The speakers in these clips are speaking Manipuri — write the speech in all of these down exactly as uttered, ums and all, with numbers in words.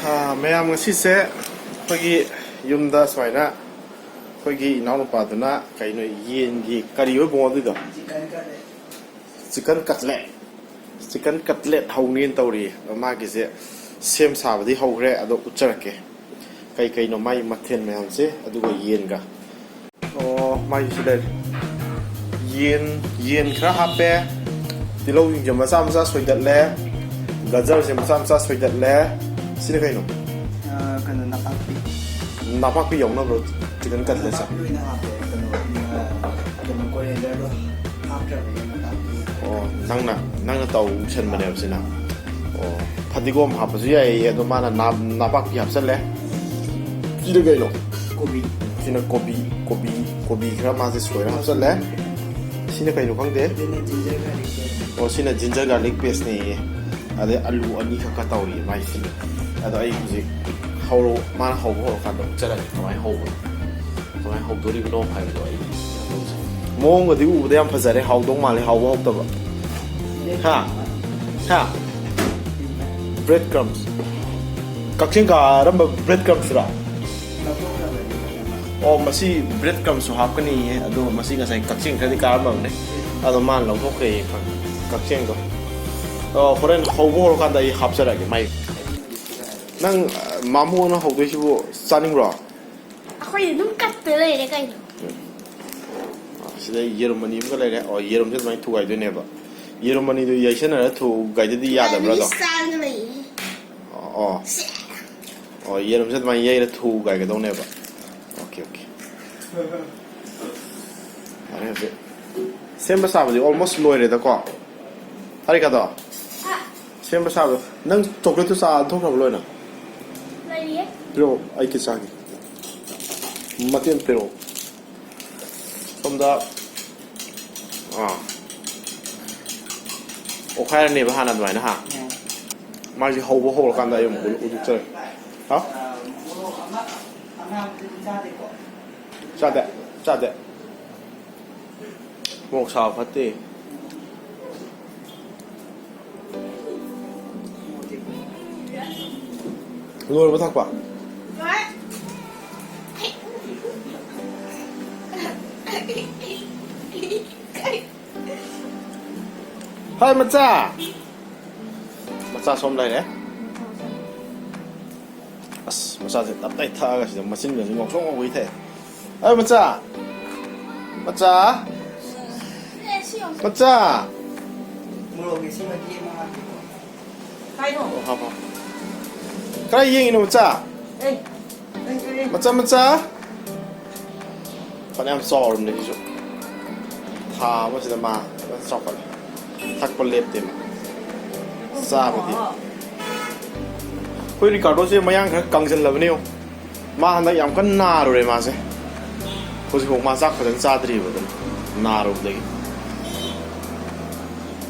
ꯑꯥ, ꯃꯌꯥꯝ, ꯉꯁꯤꯁꯦ ꯑꯩꯈꯣꯏꯒꯤ ꯌꯨꯝꯗ ꯁꯨꯃꯥꯏꯅ ꯑꯩꯈꯣꯏꯒꯤ ꯏꯅꯥꯎꯅꯨꯄꯥꯗꯨꯅ ꯀꯩꯅꯣ, ꯌꯦꯟꯒꯤ ꯀꯔꯤ ꯑꯣꯏꯕ ꯑꯗꯨꯗꯣ? ꯆꯤꯀꯟ ꯀꯠꯂꯦꯠ꯫ ꯆꯤꯀꯟ ꯀꯠꯂꯦꯠ ꯍꯧꯅꯦꯅ ꯇꯧꯔꯤꯌꯦ꯫ ꯑꯗꯣ ꯃꯥꯒꯤꯁꯦ ꯁꯦꯝ ꯁꯥꯕꯗꯤ ꯍꯧꯈ꯭ꯔꯦ, ꯑꯗꯣ ꯎꯠꯆꯔꯛꯀꯦ ꯀꯩ ꯀꯩꯅꯣ ꯃꯥꯏ ꯃꯊꯦꯜ ꯃꯌꯥꯝꯁꯦ, ꯑꯗꯨꯒ ꯌꯦꯟꯒ꯫ ꯑꯣ, ꯃꯥꯏꯁꯨ ꯂꯩꯔꯦ꯫ ꯌꯦꯟ, ꯌꯦꯟ ꯈꯔ ꯍꯥꯞꯄꯦ꯫ ꯇꯤꯜꯍꯧꯁꯤꯡꯁꯦ ꯃꯆꯥ ꯃꯆꯥ ꯁꯣꯏꯗꯠꯂꯦ꯫ ꯒꯖꯔꯁꯦ ꯃꯆꯥ ꯃꯆꯥ ꯁꯣꯏꯗꯠꯂꯦ꯫ ꯁꯤꯅ ꯀꯩꯅꯣ? ꯑ, ꯀꯩꯅꯣ, ꯅꯄꯥꯛꯄꯤ꯫ ꯅꯄꯥꯛꯄꯤ ꯌꯥꯎꯅꯕ꯭ꯔꯣ ꯆꯤꯀꯟ ꯀꯠꯂꯦꯠꯁꯦ? ꯅꯄꯥꯛꯄꯤ ꯑꯣꯏꯅ ꯍꯥꯞꯄꯦ꯫ ꯀꯩꯅꯣ, ꯑ, ꯀꯩꯅꯣ, corianderꯗꯣ ꯍꯥꯞꯇ꯭ꯔꯕꯅꯤꯅ ꯅꯄꯥꯛꯄꯤ꯫ ꯑꯣ, ꯅꯪꯅ, ꯅꯪꯅ ꯇꯧꯁꯟꯕꯅꯦꯕ ꯁꯤꯅ꯫ ꯑꯣ, ꯐꯗꯤꯒꯣꯝ ꯍꯥꯞꯄꯁꯨ ꯌꯥꯏꯌꯦ, ꯑꯗꯣ ꯃꯥꯅ ꯅꯥ-, ꯅꯄꯥꯛꯄꯤ ꯍꯥꯞꯆꯜꯂꯦ꯫ ꯁꯤꯅ ꯀꯩꯅꯣ? ꯀꯣꯕꯤ꯫ ꯁꯤꯅ ꯀꯣꯕꯤ, ꯀꯣꯕꯤ, ꯀꯣꯕꯤ ꯈꯔ ꯃꯥꯁꯦ ꯁꯣꯏꯔ ꯍꯥꯞꯆꯜꯂꯦ꯫ ꯁꯤꯅ ꯀꯩꯅꯣ ꯈꯪꯗꯦ꯫ ꯑꯗꯨꯅ ginger garlic paste꯫ ꯑꯣ, ꯁꯤꯅ ginger garlic pasteꯅꯦꯌꯦ꯫ ꯑꯗꯩ ꯑꯂꯨ ꯑꯅꯤꯈꯛꯀ ꯇꯧꯔꯤ ꯃꯥꯏꯁꯤꯗꯤ꯫ ꯑꯗꯣ ꯑꯩ ꯍꯧꯖꯤꯛ ꯍꯧꯔꯣ-, ꯃꯥꯅ ꯍꯧꯕ ꯍꯧꯔꯀꯥꯟꯗ ꯎꯠꯆꯔꯛꯀꯦ ꯀꯃꯥꯏꯅ ꯍꯧꯕꯅꯣ, ꯀꯃꯥꯏꯅ ꯍꯧꯗꯣꯔꯤꯕꯅꯣ ꯍꯥꯏꯕꯗꯣ ꯑꯩ ꯇꯧꯖꯩ꯫ ꯃꯑꯣꯡꯒꯗꯤ ꯎꯕꯗ ꯌꯥꯝ ꯐꯖꯔꯦ, ꯍꯥꯎꯗꯧ ꯃꯥꯜꯂꯦ, ꯍꯥꯎꯕ ꯍꯥꯎꯇꯕ꯫ ꯍꯥ? ꯍꯥ? Bread crumbs꯫ ꯀꯛꯆꯤꯡ ꯀꯥꯔꯝꯕ bread crumbsꯔꯣ? ꯑꯣ, ꯃꯁꯤ bread crumbsꯁꯨ ꯍꯥꯞꯀꯅꯤꯌꯦ, ꯑꯗꯣ ꯃꯁꯤ ꯉꯁꯥꯏ ꯀꯛꯆꯤꯡ ꯈꯔꯗꯤ ꯀꯥꯔꯝꯃꯕꯅꯦ, ꯑꯗꯣ ꯃꯥꯅ ꯂꯧꯊꯣꯛꯈ꯭ꯔꯦꯌꯦ ꯀꯛꯆꯤꯡꯗꯣ꯫ ꯑꯣ, ꯍꯣꯔꯦꯟ ꯍꯧꯕ ꯍꯧꯔꯀꯥꯟꯗ ꯑꯩ ꯍꯥꯞꯆꯔꯛꯑꯒꯦ ꯃꯥꯏ꯫ ꯅꯪ, ꯑ, ꯃꯥꯃꯣꯅ ꯍꯧꯗꯣꯏꯁꯤꯕꯨ ꯆꯥꯅꯤꯡꯕ꯭ꯔꯣ? ꯑꯩꯈꯣꯏꯗꯤ ꯑꯗꯨꯝ ꯀꯠꯇ ꯂꯩꯔꯦ ꯀꯩꯅꯣ꯫ ꯁꯤꯗ ꯌꯦꯔꯨꯝ ꯑꯅꯤ ꯑꯃꯒ ꯂꯩꯔꯦ꯫ ꯑꯣ, ꯌꯦꯔꯨꯝꯁꯦ ꯑꯗꯨꯃꯥꯏꯅ ꯊꯨꯒꯥꯏꯗꯣꯏꯅꯦꯕ꯫ ꯌꯦꯔꯨꯝ ꯑꯅꯤꯗꯨ ꯌꯩꯁꯟꯅꯔ ꯊꯨꯒꯥꯏꯗꯗꯤ ꯌꯥꯗꯕ꯭ꯔꯥ ꯑꯗꯣ? ꯆꯥꯒ ꯂꯩꯌꯦ꯫ ꯑꯣ, ꯑꯣ꯫ ꯁꯦ꯫ ꯑꯣ, ꯌꯦꯔꯨꯝꯁꯦ ꯑꯗꯨꯃꯥꯏꯅ ꯌꯩꯔ ꯊꯨꯒꯥꯏꯒꯗꯧꯅꯦꯕ꯫ Okay, okay. ꯌꯥꯔꯦ ꯍꯧꯖꯤꯛ꯫ ꯁꯦꯝꯕ ꯁꯥꯕꯗꯤ almost ꯂꯣꯏꯔꯦꯗꯀꯣ꯫ ꯍꯥꯏꯔꯤꯀꯥꯗꯣ? ꯍꯥ? ꯁꯦꯝꯕ ꯁꯥꯕꯗꯣ꯫ ꯅꯪ chocolateꯇꯨ ꯆꯥ ꯊꯣꯛꯈ꯭ꯔꯕ ꯂꯣꯏꯅ? ꯂꯩꯔꯤꯌꯦ꯫ ꯄꯤꯔꯛꯑꯣ, ꯑꯩ ꯈꯤꯇ ꯆꯥꯒꯦ꯫ ꯃꯇꯦꯛ ꯑꯃ ꯄꯤꯔꯛꯑꯣ꯫ ꯁꯣꯝꯗ, ꯑꯥ, ꯑꯣꯠꯈꯥꯏꯔꯅꯦꯕ ꯍꯥꯟꯅ ꯑꯗꯨꯃꯥꯏꯅ, ꯍꯥ? ꯎꯝ꯫ ꯃꯥꯁꯦ ꯍꯧꯕ ꯍꯧꯔꯀꯥꯟꯗ ꯑꯩ ꯑꯃꯨꯛ ꯎꯠ-, ꯎꯠꯆꯔꯛꯀꯦ꯫ ꯍꯥ? ꯃꯣꯔꯣꯛ ꯑꯃ ꯑꯉꯥꯡꯕꯗꯨꯗꯤ ꯆꯥꯗꯦꯀꯣ? ꯆꯥꯗꯦ, ꯆꯥꯗꯦ꯫ ꯃꯣꯔꯣꯛ ꯁꯥꯕ ꯐꯠꯇꯦ꯫ ꯃꯣꯔꯣꯛ ꯑꯇꯦꯛꯄ꯫ ꯂꯣꯏꯔꯕ ꯊꯛꯄ? ꯍꯥꯏ ꯃꯆꯥ꯫ ꯃꯆꯥ ꯁꯣꯝ ꯂꯩꯔꯦ꯫ ꯑꯁ, ꯃꯆꯥꯁꯦ ꯇꯞꯇꯥꯏ ꯊꯛꯑꯒ ꯁꯤꯗ ꯃꯆꯤꯟꯒꯁꯦ ꯉꯧꯁꯣꯛ ꯉꯧꯒꯩ ꯊꯛꯑꯦ꯫ ꯑꯩ ꯃꯆꯥ! ꯃꯆꯥ! ꯃꯆꯥ! ꯃꯣꯔꯣꯛꯀꯤ ꯁꯤ ꯃꯇꯦꯛ ꯑꯃ ꯍꯥꯞꯄꯤꯀꯣ꯫ ꯀꯥꯏꯅꯣ? ꯑꯣ, ꯍꯥꯞꯄꯣ꯫ ꯀꯗꯥꯏ ꯌꯦꯡꯉꯤꯅꯣ, ꯃꯆꯥ? ꯑꯦ, ꯅꯪ ꯀꯔꯤ? ꯃꯆꯥ, ꯃꯆꯥ꯫ ꯐꯅꯌꯥꯝ ꯆꯥꯎꯔꯕꯅꯦ ꯁꯤꯁꯨ꯫ ꯊꯥ ꯑꯃꯁꯤꯗ ꯃꯥ ꯐꯖꯅ ꯆꯥꯎꯈꯠꯂꯦ꯫ ꯊꯛꯄ ꯂꯦꯞꯇꯦ ꯃꯥ꯫ ꯆꯥꯕꯗꯤ꯫ ꯑꯩꯈꯣꯏ ꯔꯤꯀꯥꯔꯗꯣꯁꯦ ꯃꯌꯥꯡ ꯈꯔ ꯀꯪꯁꯤꯜꯂꯕꯅꯦ ꯌꯦꯡꯉꯣ꯫ ꯃꯥ ꯍꯟꯗꯛ ꯌꯥꯝ ꯀꯟꯅ ꯅꯥꯔꯨꯔꯦ ꯃꯥꯁꯦ꯫ ꯍꯧꯖꯤꯛꯐꯥꯎ ꯃꯥ ꯆꯥꯛ ꯐꯖꯅ ꯆꯥꯗ꯭ꯔꯤꯕ ꯑꯗꯨꯅ ꯅꯥꯔꯨꯕꯗꯒꯤ꯫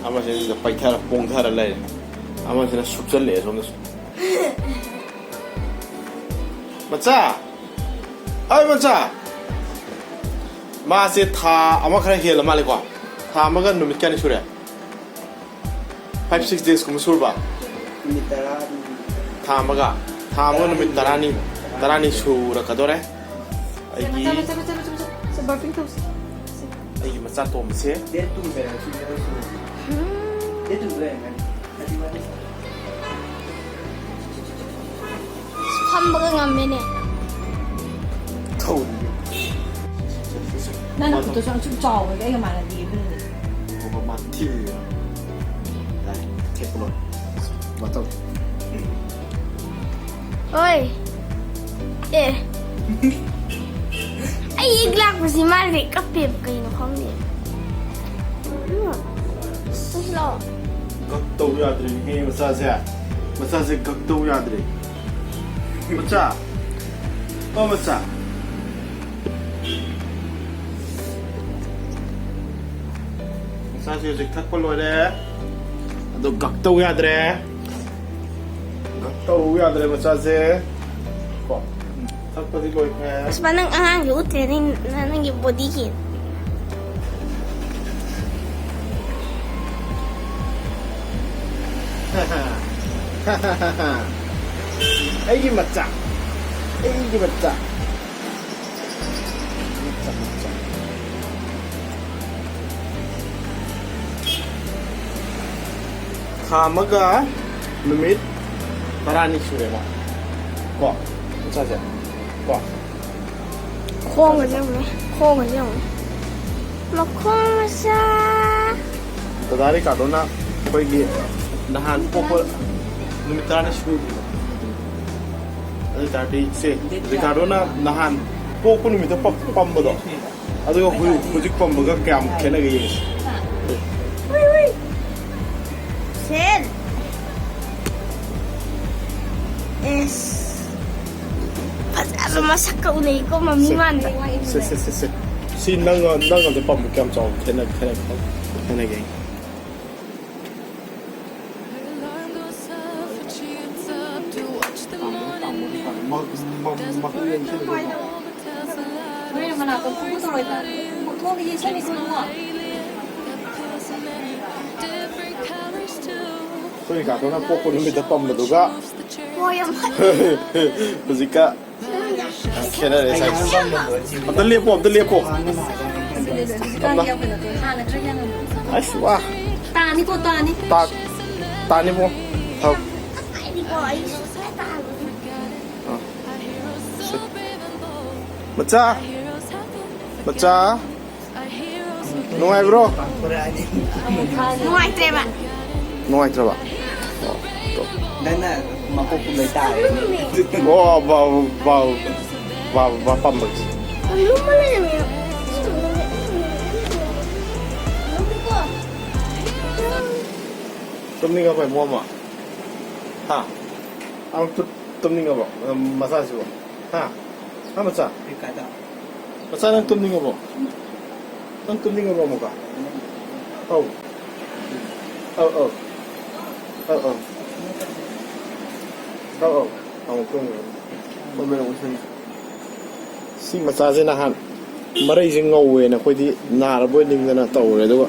ꯑꯃꯁꯤꯅ ꯁꯤꯗ ꯄꯩꯊꯔ ꯄꯣꯡꯊꯔ ꯂꯩꯔꯦ꯫ ꯑꯃꯁꯤꯅ ꯁꯨꯞꯆꯜꯂꯛꯑꯦ ꯁꯣꯝꯗꯁꯨ꯫ ꯃꯆꯥ! ꯑꯩ ꯃꯆꯥ! ꯃꯥꯁꯦ ꯊꯥ ꯑꯃ ꯈꯔ ꯍꯦꯜꯂ ꯃꯥꯜꯂꯦꯀꯣ? ꯊꯥ ꯑꯃꯒ ꯅꯨꯃꯤꯠ ꯀꯌꯥꯅꯤ ꯁꯨꯔꯦ? Five, six days ꯀꯨꯝꯕ ꯁꯨꯔꯕ? ꯅꯨꯃꯤꯠ ꯇꯔꯥꯅꯤ꯫ ꯊꯥ ꯑꯃꯒ? ꯊꯥ ꯑꯃꯒ ꯅꯨꯃꯤꯠ ꯇꯔꯥꯅꯤ, ꯇꯔꯥꯅꯤ ꯁꯨꯔꯛꯀꯗꯣꯔꯦ꯫ ꯑꯩꯒꯤ ꯃꯆꯥ, ꯃꯆꯥ, ꯃꯆꯥ, ꯃꯆꯥ, ꯃꯆꯥ, ꯁꯦ, ꯕꯥꯔꯐꯤꯡ ꯇꯧꯁꯦ꯫ ꯑꯩꯒꯤ ꯃꯆꯥ ꯇꯣꯝꯕꯁꯦ꯫ Date two ꯗꯔ, three ꯗꯔ ꯁꯨꯔꯦ꯫ Date two ꯗ ꯑꯣꯏꯔꯝꯒꯅꯤ꯫ Happy birthday꯫ ꯐꯝꯕꯒ ꯉꯝꯃꯦꯅꯦ꯫ ꯊꯧꯔꯤꯕ꯫ ꯅꯪ ꯅꯈꯨꯠꯇꯨꯁꯨ ꯑꯁꯨꯛ ꯆꯥꯎꯕꯒ ꯑꯩꯒ ꯃꯥꯟꯅꯗꯦ ꯑꯗꯨꯅꯅꯦ꯫ ꯃꯥ ꯊꯤꯜꯂꯤꯔꯣ? ꯌꯥꯔꯦ, ꯊꯦꯛꯄ ꯂꯣꯏꯔꯦ꯫ ꯃꯊꯪ꯫ ꯍꯣꯏ꯫ ꯑꯦ꯫ ꯑꯩ ꯌꯦꯛ ꯂꯥꯛꯄꯁꯤ ꯃꯥꯁꯦ ꯀꯞꯄꯦꯕ ꯀꯩꯅꯣ ꯈꯪꯗꯦ꯫ ꯎꯝ꯫ ꯁꯤꯁꯤ ꯂꯥꯛꯑꯣ꯫ ꯒꯛ ꯇꯧ ꯌꯥꯗ꯭ꯔꯦꯅꯦꯍꯦ ꯃꯆꯥꯁꯦ꯫ ꯃꯆꯥꯁꯦ ꯒꯛ ꯇꯧ ꯌꯥꯗ꯭ꯔꯦ꯫ ꯃꯆꯥ꯫ ꯑꯣ ꯃꯆꯥ꯫ ꯃꯆꯥꯁꯦ ꯍꯧꯖꯤꯛ ꯊꯛꯄ ꯂꯣꯏꯔꯦ꯫ ꯑꯗꯣ ꯒꯛ ꯇꯧ ꯌꯥꯗ꯭ꯔꯦ꯫ ꯒꯛ ꯇꯧ ꯌꯥꯗ꯭ꯔꯦ ꯃꯆꯥꯁꯦ꯫ ꯀꯣ꯫ ꯎꯝ, ꯊꯛꯄꯗꯤ ꯂꯣꯏꯈ꯭ꯔꯦ꯫ ꯑꯁ, ꯅꯪ ꯑꯉꯥꯡꯁꯨ ꯎꯠꯇ꯭ꯔꯦ, ꯅꯪ, ꯅꯪꯒꯤ ꯕꯣꯗꯤꯒꯤ꯫ ꯑꯩꯒꯤ ꯃꯆꯥ, ꯑꯩꯒꯤ ꯃꯆꯥ꯫ ꯊꯥ ꯑꯃꯒ ꯅꯨꯃꯤꯠ ꯇꯔꯥꯅꯤ ꯁꯨꯔꯦ ꯃꯥ꯫ ꯀꯣ? ꯃꯆꯥꯁꯦ꯫ ꯀꯣ? ꯈꯣꯡꯒꯁꯦ ꯌꯦꯡꯉꯨꯅꯦ꯫ ꯈꯣꯡꯒꯁꯦ ꯌꯦꯡꯉꯨꯅꯦ꯫ ꯃꯈꯣꯡ ꯃꯆꯥ꯫ ꯗꯗꯥ ꯔꯤꯀꯥꯔꯗꯣꯅ ꯑꯩꯈꯣꯏꯒꯤ ꯅꯍꯥꯟ ꯄꯣꯛꯄ ꯅꯨꯃꯤꯠ ꯇꯔꯥꯅꯤ ꯁꯨꯗ꯭ꯔꯤꯕ꯫ ꯑꯗꯨ ꯑꯣꯏ ꯇꯥꯔꯗꯤ ꯁꯦ, ꯔꯤꯀꯥꯔꯗꯣꯅ ꯅꯍꯥꯟ ꯄꯣꯛꯄ ꯅꯨꯃꯤꯠꯇ ꯄꯝ-, ꯄꯝꯕꯗꯣ, ꯑꯗꯨꯒ ꯍꯧꯖꯤꯛ, ꯍꯧꯖꯤꯛ ꯄꯝꯕꯒ ꯀꯌꯥꯝ ꯈꯦꯠꯅꯒꯦ ꯌꯦꯡꯁꯤ꯫ ꯁꯦꯟ꯫ ꯑꯦꯁ꯫ ꯐꯖꯕ ꯃꯁꯛꯀ ꯎꯅꯩꯀꯣ ꯃꯃꯤ ꯁꯦ꯫ ꯃꯥꯟꯕ꯫ ꯁꯦ, ꯁꯦ, ꯁꯦ, ꯁꯦ꯫ ꯁꯤ ꯅꯪꯒ, ꯅꯪꯒ ꯑꯝꯇ ꯄꯝꯕ ꯀꯌꯥꯝ ꯆꯥꯎꯕ ꯈꯦꯠꯅ-, ꯈꯦꯠꯅꯒꯦ? ꯈꯦꯠꯅꯒꯦ꯫ ꯍꯣꯔꯦꯟ ꯃꯅꯥꯛꯇ ꯐꯨꯕ ꯇꯧꯔꯣꯏꯗ꯭ꯔꯥ? ꯊꯣꯡꯗ ꯌꯩꯁꯜꯂꯤꯁꯤ ꯏꯕꯨꯡꯉꯣ꯫ ꯑꯩꯈꯣꯏ ꯀꯥꯇꯣꯅ ꯄꯣꯛꯄ ꯅꯨꯃꯤꯠꯇ ꯄꯝꯕꯗꯨꯒ ꯍꯣꯏ, ꯌꯥꯝ ꯐꯩ꯫ ꯍꯧꯖꯤꯛꯀ ꯌꯥꯝ ꯈꯦꯠꯅꯔꯦ ꯁꯥꯏꯁ꯫ ꯑꯝꯇ ꯂꯦꯞꯄꯣ, ꯑꯝꯇ ꯂꯦꯞꯄꯣ꯫ ꯍꯧꯖꯤꯛꯀꯥꯟꯗꯤ ꯌꯥꯝ ꯀꯩꯅꯣ ꯇꯧꯋꯦ꯫ ꯍꯥꯟꯅ ꯈꯔ ꯍꯦꯟꯅ꯫ ꯑꯁ, ꯋꯥ꯫ ꯇꯥꯅꯤꯀꯣ, ꯇꯥꯅꯤ꯫ ꯇꯥ-, ꯇꯥꯅꯤꯕꯣ꯫ ꯊꯛ-, ꯍꯥꯏꯗꯤꯀꯣ, ꯑꯩ ꯁꯨꯡꯇꯥ ꯇꯥꯔꯣꯏ꯫ ꯑꯥ꯫ ꯁꯦ꯫ ꯃꯆꯥ꯫ ꯃꯆꯥ꯫ ꯅꯨꯡꯉꯥꯏꯕ꯭ꯔꯣ? ꯅꯨꯡꯉꯥꯏꯇ꯭ꯔꯦꯕ꯫ ꯅꯨꯡꯉꯥꯏꯇ꯭ꯔꯕ? ꯑꯣ, ꯇꯣ꯫ ꯅꯪꯅ ꯃꯀꯣꯛ ꯀꯨꯝꯕꯩ ꯇꯥꯔꯦꯅꯦ꯫ ꯑꯣ, ꯕꯥ-, ꯕꯥ-, ꯕꯥ-, ꯕꯥ-, ꯄꯥꯝꯕꯒꯤ꯫ ꯂꯨꯝꯃ ꯂꯩꯔꯝꯃꯦ꯫ ꯇꯨꯝꯅꯤꯡꯉꯕꯣ, ꯏꯕꯨꯡꯉꯣ? ꯍꯥ? ꯑꯃꯨꯛ ꯇꯨ-, ꯇꯨꯝꯅꯤꯡꯉꯕꯣ? ꯃꯆꯥꯁꯤꯕꯣ? ꯍꯥ? ꯍꯥ, ꯃꯆꯥ? ꯃꯆꯥ, ꯅꯪ ꯇꯨꯝꯅꯤꯡꯉꯕꯣ? ꯅꯪ ꯇꯨꯝꯅꯤꯡꯉꯕꯣ ꯑꯃꯨꯛꯀ? ꯑꯧ꯫ ꯑꯧ, ꯑꯧ꯫ ꯑꯧ, ꯑꯧ꯫ ꯑꯧ, ꯑꯧ꯫ ꯑꯃꯨꯛ ꯇꯨꯝꯈ꯭ꯔꯦ꯫ ꯇꯨꯝꯃꯦ, ꯑꯃꯨꯛ ꯇꯨꯝꯃꯦ꯫ ꯁꯤ ꯃꯆꯥꯁꯦ ꯅꯍꯥꯟ ꯃꯔꯩꯁꯦ ꯉꯧꯋꯦꯅ ꯑꯩꯈꯣꯏꯗꯤ ꯅꯥꯔꯕꯣꯏ ꯅꯤꯡꯗꯅ ꯇꯧꯔꯦ, ꯑꯗꯨꯒ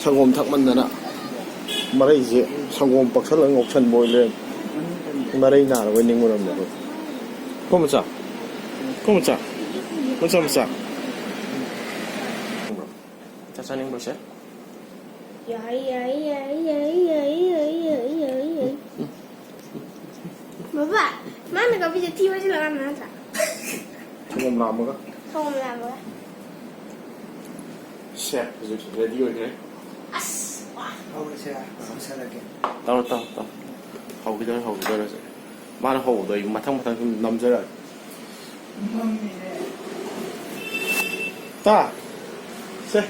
ꯁꯪꯒꯣꯝ ꯊꯛꯃꯟꯗꯅ ꯃꯔꯩꯁꯦ ꯁꯪꯒꯣꯝ ꯄꯛꯁꯜꯂꯒ ꯉꯧꯁꯟꯕ ꯑꯣꯏ ꯂꯩꯔꯝꯃꯦ꯫ ꯃꯔꯩ ꯅꯥꯔꯕꯣꯏ ꯅꯤꯡꯉꯨꯔꯝꯅꯦ ꯑꯩꯈꯣꯏ꯫ ꯀꯣ ꯃꯆꯥ? ꯀꯣ ꯃꯆꯥ? ꯃꯆꯥ ꯃꯆꯥ? ꯆꯥꯛ ꯆꯥꯅꯤꯡꯕ꯭ꯔꯣ ꯁꯦ? ꯌꯥꯏ, ꯌꯥꯏ, ꯌꯥꯏ꯫ ꯕꯕꯥ, ꯃꯥꯅ ꯀꯥꯞꯄꯤꯁꯦ ꯊꯤ ꯃꯣꯏꯁꯤꯜꯂꯀꯥꯟꯗ ꯅꯠꯇ꯭ꯔꯥ? ꯁꯪꯒꯣꯝ ꯂꯥꯝꯃꯒ꯫ ꯁꯪꯒꯣꯝ ꯂꯥꯝꯃꯒ꯫ ꯁꯦ, ꯍꯧꯖꯤꯛ ꯔꯦꯗꯤ ꯑꯣꯏꯈ꯭ꯔꯦ꯫ ꯑꯁ, ꯋꯥ꯫ ꯍꯧꯔꯁꯤꯔꯥ? ꯍꯧꯁꯜꯂꯒꯦ꯫ ꯇꯧꯔꯣ, ꯇꯧꯔꯣ, ꯇꯧꯔꯣ꯫ ꯍꯧꯈꯤꯗꯧꯔꯦ, ꯍꯧꯈꯤꯗꯧꯔꯦ ꯍꯧꯖꯤꯛ꯫ ꯃꯥꯅ ꯍꯧꯕꯗꯣ ꯑꯩ ꯃꯊꯪ ꯃꯊꯪ ꯁꯨꯝ ꯅꯝꯖꯔꯛꯑꯒꯦ꯫ ꯃꯝꯃꯤꯅꯦ꯫ ꯇꯥ꯫ ꯁꯦ꯫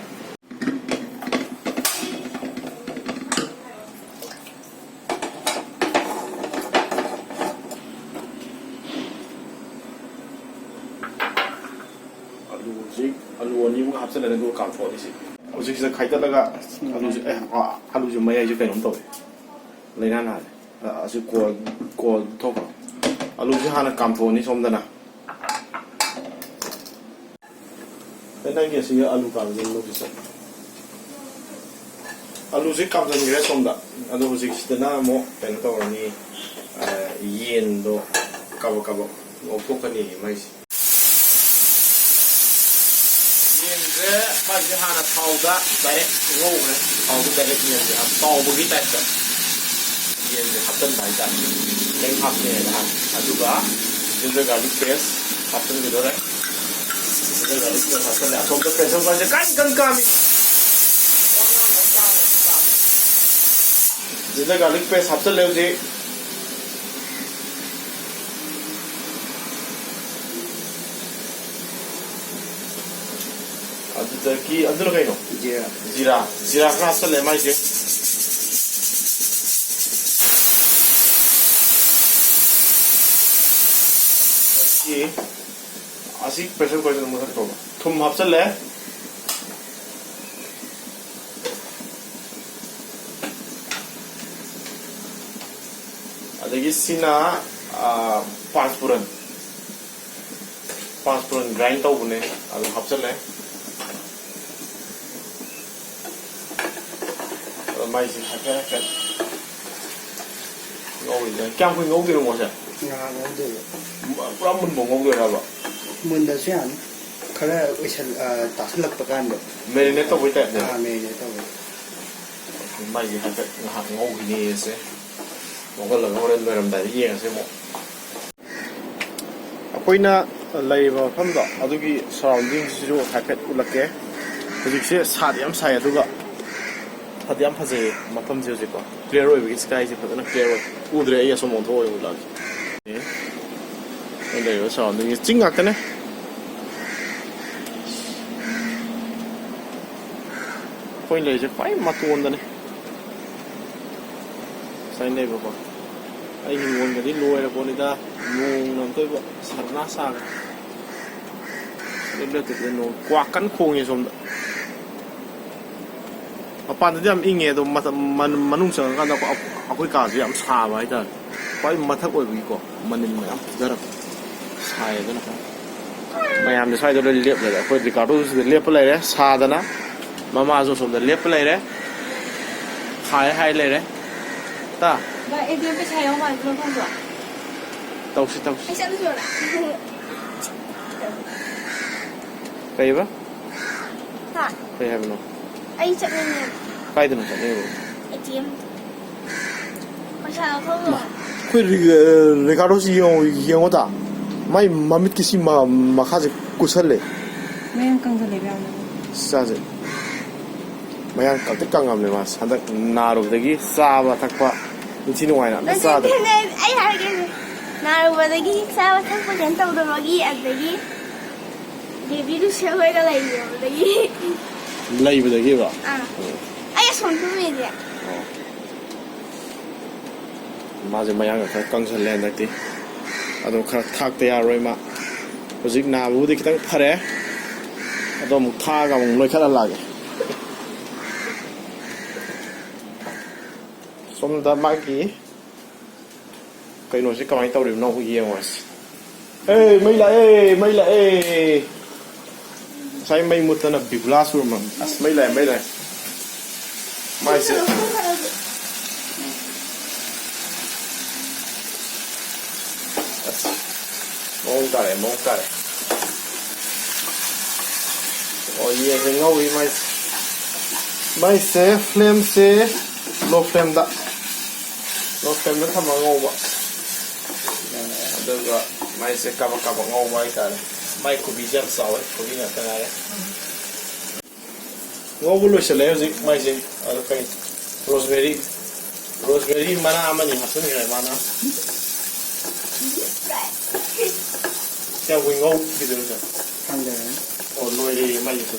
ꯑꯂꯨ ꯍꯧꯖꯤꯛ, ꯑꯂꯨ ꯑꯅꯤꯃꯨꯛ ꯍꯥꯞꯆꯤꯜꯂꯅꯤ, ꯑꯗꯨꯒ ꯀꯥꯝꯊꯣꯛꯑꯅꯤ ꯁꯤ꯫ ꯍꯧꯖꯤꯛꯁꯤꯗ ꯈꯥꯏꯗꯠꯂꯒ ꯑꯂꯨꯁꯦ, ꯑꯦ, ꯑꯥ, ꯑꯂꯨꯁꯦ ꯃꯌꯥꯏꯁꯦ ꯀꯩꯅꯣꯝ ꯇꯧꯋꯦ, ꯂꯩꯅꯥ ꯅꯥꯔꯦ꯫ ꯑ, ꯑꯁꯤ ꯀꯣꯜ, ꯀꯣꯜ ꯊꯣꯛꯈ꯭ꯔꯣ꯫ ꯑꯂꯨꯁꯦ ꯍꯥꯟꯅ ꯀꯥꯝꯊꯣꯛꯑꯅꯤ ꯁꯣꯝꯗꯅ꯫ ꯑꯦ, ꯅꯪꯒꯤ ꯑꯁꯤꯒꯤ ꯑꯂꯨ ꯀꯥꯝꯖꯤꯟꯕꯗꯨꯁꯨ꯫ ꯑꯂꯨꯁꯦ ꯀꯥꯝꯖꯤꯟꯈ꯭ꯔꯦ ꯁꯣꯝꯗ꯫ ꯑꯗꯣ ꯍꯧꯖꯤꯛꯁꯤꯗꯅ ꯑꯃꯨꯛ ꯀꯩꯅꯣ ꯇꯧꯔꯅꯤ, ꯑ, ꯌꯦꯟꯗꯣ ꯀꯥꯕꯛ ꯀꯥꯕꯛ ꯉꯧꯊꯣꯛꯀꯅꯤ ꯃꯥꯏꯁꯦ꯫ ꯌꯦꯟꯁꯦ ꯃꯥꯏꯁꯦ ꯍꯥꯟꯅ ꯊꯥꯎꯗ ꯗꯥꯏꯔꯦꯛ ꯉꯧꯈ꯭ꯔꯦ꯫ ꯊꯥꯎꯗ ꯗꯥꯏꯔꯦꯛ ꯌꯦꯟꯁꯦ ꯌꯥꯝ ꯇꯥꯎꯕꯒꯤ ꯇꯥꯏꯞꯇ ꯌꯦꯟꯁꯦ ꯍꯥꯞꯆꯤꯟꯕ ꯍꯥꯏꯇꯥꯔꯦ꯫ ꯈꯤꯇꯪ ꯍꯥꯞꯄꯦ ꯍꯥꯟꯅ꯫ ꯑꯗꯨꯒ ꯖꯤꯟꯖꯔ ꯒꯥꯔꯂꯤꯛ ꯄꯦꯁ ꯍꯥꯞꯆꯤꯟꯈꯤꯗꯣꯔꯦ꯫ ꯖꯤꯟꯖꯔ ꯒꯥꯔꯂꯤꯛ ꯄꯦꯁ ꯍꯥꯞꯆꯤꯜꯂꯦ꯫ ꯑꯁꯣꯝꯗ ꯄ꯭ꯔꯦꯁꯔ ꯀꯨꯀꯔꯁꯦ ꯀꯟ ꯀꯟ ꯀꯥꯝꯃꯤ꯫ ꯖꯤꯟꯖꯔ ꯒꯥꯔꯂꯤꯛ ꯄꯦꯁ ꯍꯥꯞꯆꯤꯜꯂꯦ ꯍꯧꯖꯤꯛ꯫ ꯑꯗꯨꯗꯒꯤ ꯑꯗꯨꯅ ꯀꯩꯅꯣ? ꯖꯤꯔꯥ꯫ ꯖꯤꯔꯥ꯫ ꯖꯤꯔꯥ ꯈꯔ ꯍꯥꯞꯆꯜꯂꯦ ꯃꯥꯏꯁꯦ꯫ ꯑꯗꯒꯤ ꯑꯁꯤ ꯄ꯭ꯔꯦꯁꯔ ꯀꯨꯀꯔꯁꯤꯗ ꯃꯨꯊꯠꯈ꯭ꯔꯣꯕ꯫ ꯊꯨꯝ ꯍꯥꯞꯆꯜꯂꯦ꯫ ꯑꯗꯒꯤ ꯁꯤꯅ, ꯑ, ꯄꯥꯟꯆ ꯐꯨꯔꯟ꯫ ꯄꯥꯟꯆ ꯐꯨꯔꯟ ꯒ꯭ꯔꯥꯏꯟ ꯇꯧꯕꯅꯦ, ꯑꯗꯨ ꯍꯥꯞꯆꯜꯂꯦ꯫ ꯑꯗꯣ ꯃꯥꯏꯁꯦ ꯍꯥꯏꯐꯦꯠ ꯍꯥꯏꯐꯦꯠ ꯉꯧꯔꯤꯁꯦ ꯀꯌꯥꯝ ꯀꯨꯏꯅ ꯉꯧꯗꯣꯏꯅꯣ ꯃꯣꯏꯁꯦ? ꯉꯥꯏꯍꯥꯛ ꯉꯧꯗꯣꯏꯕ꯫ ꯄꯨꯔꯥ ꯃꯨꯟꯕ ꯉꯧꯗꯣꯏꯔꯕ? ꯃꯨꯟꯗꯁꯨ ꯌꯥꯅꯤ꯫ ꯈꯔ ꯑꯣꯏꯁꯜ-, ꯑ, ꯇꯥꯁꯜꯂꯛꯄ ꯀꯥꯟꯗ꯫ Marinate ꯇꯧꯕꯩ ꯇꯥꯏꯞꯅꯦꯕ? ꯑꯥ, marinate ꯇꯧꯕꯩ꯫ ꯃꯥꯏꯁꯦ ꯍꯥꯏꯐꯦꯠ ꯉꯥꯏꯍꯥꯛ ꯉꯧꯈꯤꯅꯦꯌꯦ꯫ ꯉꯧꯍꯜꯂꯒ ꯍꯣꯔꯦꯟ ꯂꯣꯏꯔꯝꯗꯥꯏꯗ ꯌꯦꯡꯉꯁꯦ ꯑꯃꯨꯛ꯫ ꯑꯩꯈꯣꯏꯅ ꯂꯩꯔꯤꯕ ꯃꯐꯝꯗꯣ ꯑꯗꯨꯒꯤ surrounding ꯁꯤꯁꯨ ꯍꯥꯏꯐꯦꯠ ꯎꯠꯂꯛꯀꯦ꯫ ꯍꯧꯖꯤꯛꯁꯦ ꯁꯥꯗꯤ ꯌꯥꯝ ꯁꯥꯏ, ꯑꯗꯨꯒ ꯐꯗꯤ ꯌꯥꯝ ꯐꯖꯩꯌꯦ ꯃꯐꯝꯁꯦ꯫ ꯍꯧꯖꯤꯛꯀꯣ clear ꯑꯣꯏꯕꯒꯤ, sky ꯁꯦ ꯐꯖꯅ clear ꯑꯣꯏ꯫ ꯎꯗ꯭ꯔꯦ, ꯑꯩ ꯑꯁꯣꯝ ꯑꯣꯟꯊꯣꯛꯑ ꯑꯣꯏꯅ ꯎꯠꯂꯛꯑꯒꯦ꯫ ꯑꯦ, ꯑꯩ ꯂꯩꯔꯤꯕ surrounding ꯁꯦ ꯆꯤꯡ ꯉꯥꯛꯇꯅꯦ꯫ ꯑꯩꯈꯣꯏ ꯂꯩꯔꯤꯁꯦ ꯈ꯭ꯋꯥꯏ ꯃꯇꯣꯟꯗꯅꯦ꯫ ꯉꯁꯥꯏ ꯂꯩꯕꯀꯣ꯫ ꯑꯩ ꯍꯤꯡꯒꯣꯜꯒꯗꯤ ꯂꯣꯏꯔ ꯄꯣꯠꯅꯤꯗ꯫ ꯅꯣꯡꯅ ꯑꯝꯇꯣꯏꯕ ꯁꯔꯅꯥ ꯁꯥꯈ꯭ꯔꯦ꯫ ꯂꯦꯞ ꯂꯦꯞꯇꯕꯤꯗ ꯅꯣꯡ ꯀ꯭ꯋꯥꯛ ꯀꯟꯅ ꯈꯣꯡꯉꯦ ꯁꯣꯝꯗ꯫ ꯃꯄꯥꯟꯗꯗꯤ ꯌꯥꯝ ꯏꯪꯉꯦ, ꯑꯗꯣ ꯃꯇꯝ-, ꯃꯅꯨꯡ ꯆꯪꯉꯀꯥꯟꯗ ꯑꯩꯈꯣꯏ, ꯑꯩꯈꯣꯏ ꯀꯥꯁꯦ ꯌꯥꯝ ꯁꯥꯕ ꯍꯥꯏꯇꯥꯔꯦ꯫ ꯈ꯭ꯋꯥꯏ ꯃꯊꯛ ꯑꯣꯏꯕꯒꯤꯀꯣ ꯃꯅꯤꯜ ꯃꯌꯥꯝ ꯐꯨꯊꯔꯛꯄ꯫ ꯁꯥꯏ ꯑꯗꯨꯅ꯫ ꯃꯌꯥꯝꯗꯤ ꯁ꯭ꯋꯥꯏꯗ ꯂꯣꯏ ꯂꯦꯞ ꯂꯩꯔꯦ꯫ ꯑꯩꯈꯣꯏ ꯔꯤꯀꯥꯔꯗꯣꯁꯤꯗ ꯂꯦꯞꯄ ꯂꯩꯔꯦ ꯁꯥꯗꯅ꯫ ꯃꯃꯥꯁꯨ ꯁꯣꯝꯗ ꯂꯦꯞꯄ ꯂꯩꯔꯦ꯫ ꯍꯥꯏ ꯍꯥꯏ ꯂꯩꯔꯦ꯫ ꯇꯥ꯫ ꯚꯥꯏ, ꯑꯦ ꯇꯤ ꯑꯦꯝ ꯄꯩꯁꯥ ꯌꯥꯎ ꯃꯥꯜꯂꯦ, ꯄꯨꯂꯞ ꯐꯪꯗ꯭ꯔꯣ? ꯇꯧꯁꯤ, ꯇꯧꯁꯤ꯫ ꯑꯩ ꯆꯠꯂꯨꯁꯤꯔꯣ? ꯀꯩꯕ? ꯍꯥ? ꯀꯩ ꯍꯥꯏꯕꯅꯣ? ꯑꯩ ꯆꯠꯅꯤꯡꯉꯦ꯫ ꯀꯥꯏꯗꯅꯣ ꯆꯠꯅꯤꯡꯉꯤꯕ? A T M. ꯄꯩꯁꯥ ꯂꯧꯊꯣꯛꯂꯣ꯫ ꯑꯩꯈꯣꯏ ꯔꯤ-, ꯔꯤꯀꯥꯔꯗꯣꯁꯤ ꯌꯦꯡꯉꯣ, ꯌꯦꯡꯉꯣ ꯇꯥ꯫ ꯃꯥꯏ ꯃꯃꯤꯠꯀꯤ ꯁꯤ ꯃ-, ꯃꯈꯥꯁꯦ ꯀꯨꯠꯁꯜꯂꯦ꯫ ꯃꯌꯥꯝ ꯀꯪꯁꯜꯂꯦ ꯃꯌꯥꯝꯅ꯫ ꯆꯥꯁꯦ꯫ ꯃꯌꯥꯡ ꯀꯪꯇ꯭ꯔꯤꯛ ꯀꯪꯉꯕꯅꯦ ꯃꯥꯁꯦ꯫ ꯍꯟꯗꯛ ꯅꯥꯔꯨꯕꯗꯒꯤ ꯆꯥꯕ ꯊꯛꯄ ꯅꯤꯡꯊꯤ ꯅꯨꯡꯉꯥꯏꯅ ꯑꯝꯇ ꯅꯠꯇꯦ, ꯆꯥꯗ꯭ꯔꯦ꯫ ꯅꯠꯇꯦ, ꯑꯩ ꯍꯥꯏꯔꯒꯦ꯫ ꯅꯥꯔꯨꯕꯗꯒꯤ ꯆꯥꯕ ꯊꯛꯄ ꯀꯩꯝ ꯇꯧꯗꯕꯒꯤ, ꯑꯗꯒꯤ ꯕꯦꯕꯤ ꯂꯨꯁꯦꯜ ꯍꯣꯏꯒ ꯂꯩꯔꯨꯕꯗꯒꯤ꯫ ꯂꯩꯕꯗꯒꯤꯕ? ꯑꯥ꯫ ꯎꯝ꯫ ꯑꯩ ꯑꯁꯣꯝ ꯇꯨꯝꯃꯤꯁꯦ꯫ ꯑꯣ꯫ ꯃꯥꯁꯦ ꯃꯌꯥꯡꯒ ꯈꯔ ꯀꯪꯁꯜꯂꯦ ꯍꯟꯗꯛꯇꯤ꯫ ꯑꯗꯣ ꯈꯔ ꯊꯥꯛꯇ ꯌꯥꯔꯣꯏ ꯃꯥ꯫ ꯍꯧꯖꯤꯛ ꯅꯥꯕꯕꯨꯗꯤ ꯈꯤꯇꯪ ꯐꯔꯦ꯫ ꯑꯗꯣ ꯑꯃꯨꯛ ꯊꯥꯛꯑꯒ ꯑꯃꯨꯛ ꯅꯣꯏꯈꯠꯍꯜꯂꯛꯑꯒꯦ꯫ ꯁꯣꯝꯗ ꯃꯥꯒꯤ ꯀꯩꯅꯣꯁꯦ ꯀꯃꯥꯏꯅ ꯇꯧꯔꯤꯕꯅꯣ ꯑꯃꯨꯛ ꯌꯦꯡꯉꯨꯔꯁꯤ꯫ ꯑꯦ, ꯃꯩ ꯂꯥꯛꯑꯦ, ꯃꯩ ꯂꯥꯛꯑꯦ꯫ ꯉꯁꯥꯏ ꯃꯩ ꯃꯨꯠꯇꯅ ꯕꯤꯕꯨꯂꯥ ꯆꯨꯔꯝꯃꯝꯅꯤ꯫ ꯑꯁ, ꯃꯩ ꯂꯥꯛꯑꯦ, ꯃꯩ ꯂꯥꯛꯑꯦ꯫ ꯃꯥꯏꯁꯦ꯫ ꯇꯥꯔꯦ, ꯃꯑꯣꯡ ꯇꯥꯔꯦ꯫ ꯑꯣ, ꯌꯦꯟꯁꯦ ꯉꯧꯔꯤ ꯃꯥꯏꯁꯦ꯫ ꯃꯥꯏꯁꯦ, ꯐ꯭ꯂꯦꯝꯁꯦ ꯂꯣ ꯐ꯭ꯂꯦꯝꯗ, ꯂꯣ ꯐ꯭ꯂꯦꯝꯗ ꯊꯝꯃꯒ ꯉꯧꯕ꯫ ꯑꯗꯨꯒ ꯃꯥꯏꯁꯦ ꯀꯥꯕꯛ ꯀꯥꯕꯛ ꯉꯧꯕ ꯍꯥꯏꯇꯥꯔꯦ꯫ ꯃꯥꯏ ꯀꯣꯕꯤꯁꯦ ꯌꯥꯝ ꯆꯥꯎꯋꯦ, ꯀꯣꯕꯤ ꯉꯥꯛꯇ ꯉꯥꯏꯔꯦ꯫ ꯉꯧꯕ ꯂꯣꯏꯁꯤꯜꯂꯦ ꯍꯧꯖꯤꯛ ꯃꯥꯏꯁꯦ꯫ ꯑꯗꯣ ꯀꯩ, ꯔꯣꯁꯃꯦꯔꯤ, ꯔꯣꯁꯃꯦꯔꯤ ꯃꯅꯥ ꯑꯃꯅꯤ ꯍꯥꯞꯆꯤꯟꯈ꯭ꯔꯦ ꯃꯥꯅ꯫ ꯀꯌꯥꯝ ꯀꯨꯏ ꯉꯧꯈꯤꯗꯣꯏꯅꯣ ꯁꯦ? ꯈꯪꯗꯦ꯫ ꯑꯣ, ꯂꯣꯏꯔꯦ ꯃꯥꯏꯁꯦ꯫